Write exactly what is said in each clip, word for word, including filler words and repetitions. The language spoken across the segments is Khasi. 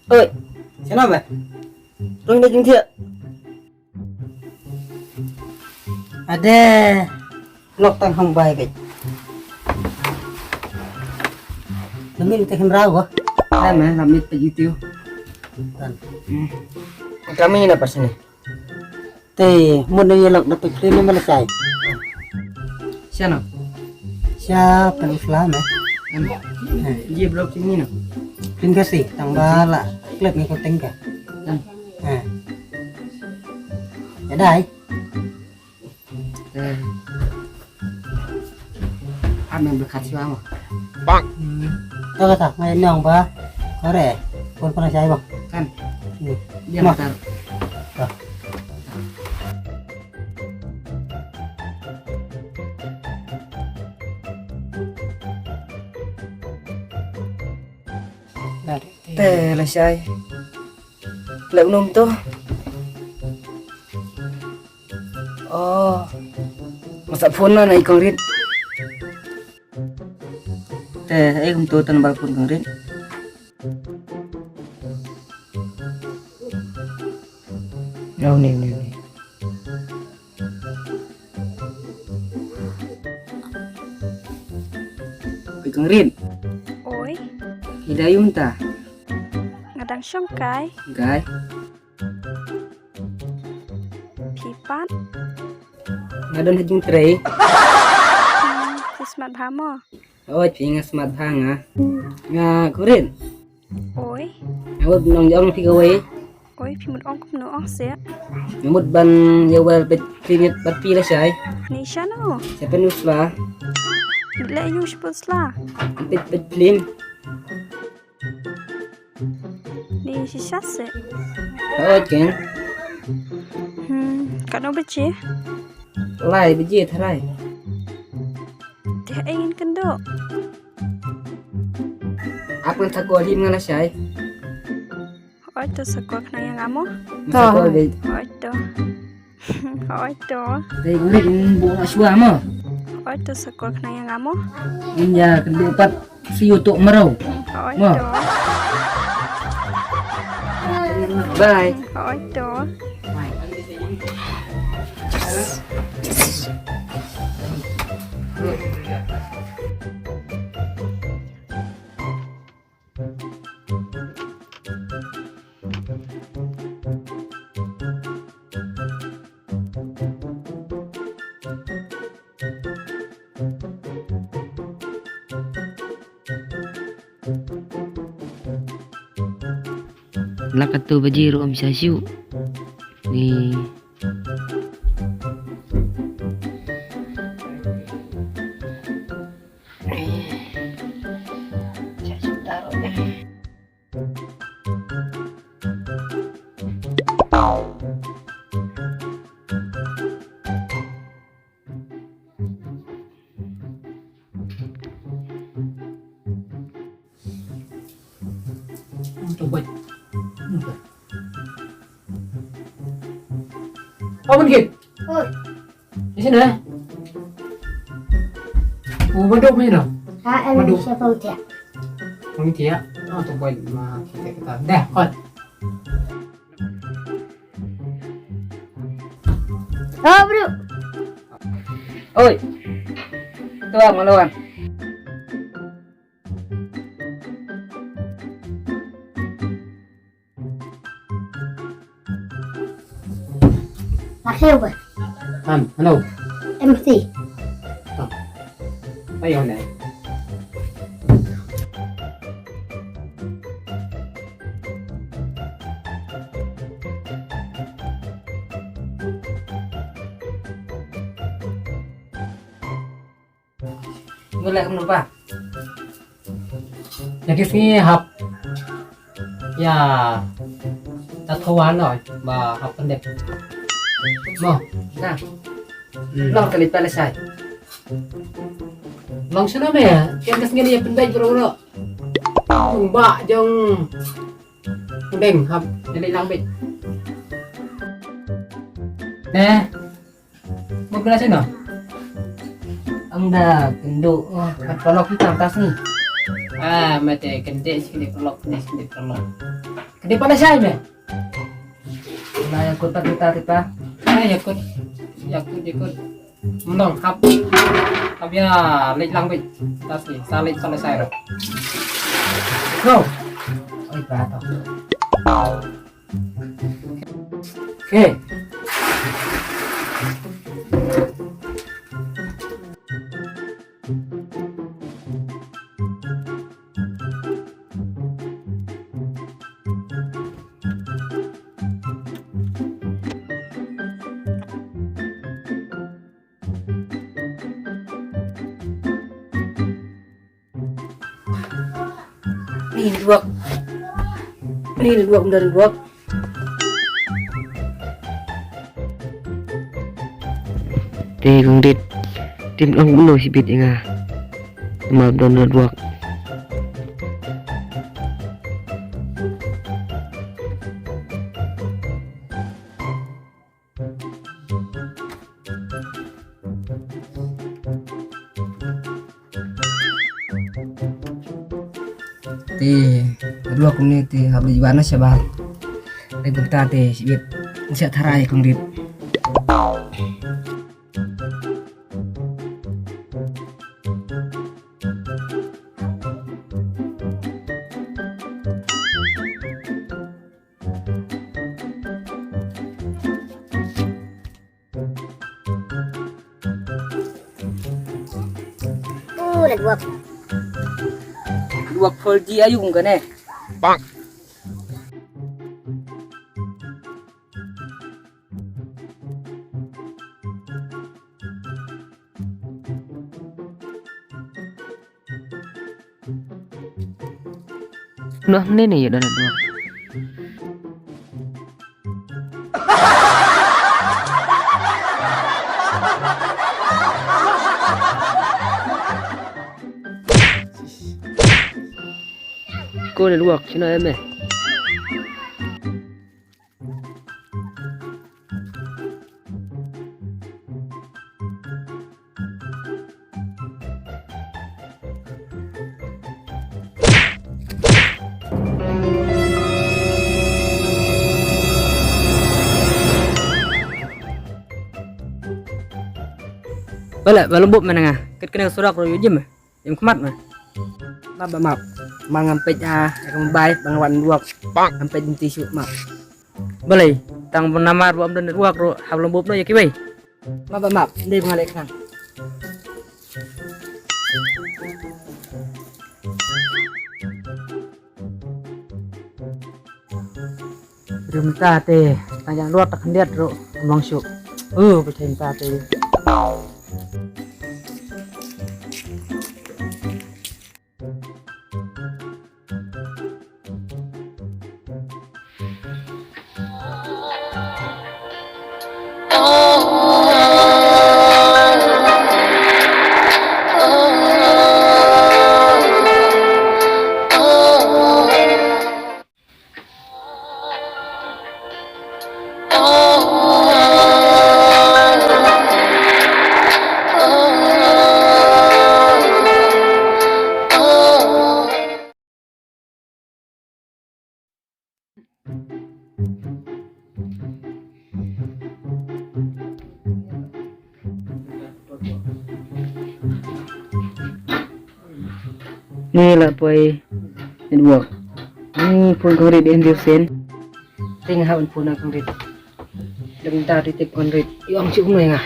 Oi, shano ba? Rung da jingthiah. Ade, lok tang hong bai bej. Lamin te him raw ba? Ai me, lamin pe YouTube. Kan. Hmm. Kami na pas ni. Te mun ne lok da pe klim me la chai. Shano? Sha pen usla me. Ye blok sini no. Pin kasi tang ba la klep ni ko tengka. Kan. Ha. Ya dai. Eh. Am yang berkat siwa mo. Bang. Hmm. To kata ngai nong ba. Kore. Pun pernah saya bang. Kan. Hmm. Dia matar. Te lashai. Lek num to. Oh. Masa phone na na ikong rit. Te ai kum to tan bal phone kong rit. Nau ni ni ni. Ikong rit. Oi. Ida yum ta. Nga dang shong kai. Kai. Phi pat. Nga don ha jingtrei. Hmm, phi smat bha mo. Oi, phi nga smat bha nga. Nga kurit. Oi. Nga mut nong jong phi kawei. Oi, phi mut ong kumno ong se. Nga mut ban ïa wer peit phi miet bad phi lashai. Ni shano? Sha Peninsula. Le yu sha Peninsula. Peit peit film. Ni shisha se. Oi ken. Hmm, katno baje? Lai baje tharai. Te ai ngin kynduh. Ap ngan sakol him nga lashai. Oi to sakol khnang ïa nga mo. Sakol dei. Oi to. Oi to. Dei ulit bu nga shwa mo. Oi to sakol khnang ïa nga mo. Ïa kynduh pat si utuk mero. Oi to. Bye. Oi to. La katto baje ruh ym sha shuh. Ni. Open gate. Oi. Di sini, eh? Oh, baduk ni, no? Ha, em, baduk. Siapa utia? Utia. Oh, tu boy ma kita kita. Dah, kot. Oh, bro. Oi. Tu ang, maluan. Makheu ba. Han, hello. Empty. Oh. Ayo ne. Ngu leh kumno ba? Ïa ki sngi hap. Ïa. Ta thawan noh ba hap pyndep. Mo. Na. Hmm. Long kali pala sai. Long shano me? Ken ka sngi ïa pyndep bro bro. Ba jong. Beng hap. Jadi lang bit. Eh. Mo kena sino? Ang da kendo, oh, kat pelok kita tas ni. Ah, mate kende sikit pelok ni sikit pelok. Dei pa la shai me. La ïa kut ta kita kita. Ai ïa kut. Ïa kut ïa kut. Mlong hap. Hap ïa leit lang beit. Ta sni sa leit sa la shai ro. Go. Oi pa ta. Okay. Ni duak. Ni duak, ym don duak. Te kong dit. Tim long bulo sibit ïa nga. Namar ym don duak. Te, duak kumne te hap leit wan na shabar. Te kumta te shibit. Ngi sa tharai kong dit. Oh, network. Network four G ayu kum kane. Bang. Noh ne ne ya dana dua. Ko ne dua sino eme. Bala, bala bup mana nga. Kat kena surak ro yujim. Ym khmat ma. Map ba map. Ma ngam peit a, ngam bai, ba nga wan duak. Ngam peit nti shu map. Balei, tang ba namar ba ym don network ruh, hap lem bup noh ïa kiwei. Map ba map, ndei ba nga leh khnang. Rim ta te, tang jang luat ta khyndiat ruh, ym long shuh. Uh, ba thei ta te. Ni la poi network. Ni phone kong rit en diu sen. Ting ha un phone kong rit. Dang ta ti tip kong rit. Yong chu kumne nga.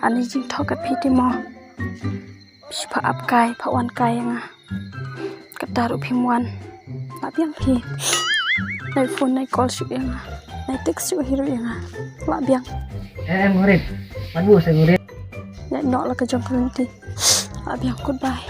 Ani jingthok ka phi te mo. Phi pha ap kai, pha wan kai ïa nga. Kata ruh phim wan. Lah biang hi. Nai phone, nai call shuh ïa nga. Nai text shuh hi ruh ïa nga. Lah biang. Eh, eh, Muhrin. Pat buh sa Muhrin. Nai nok la ka jong ka lynti. Lah biang, goodbye.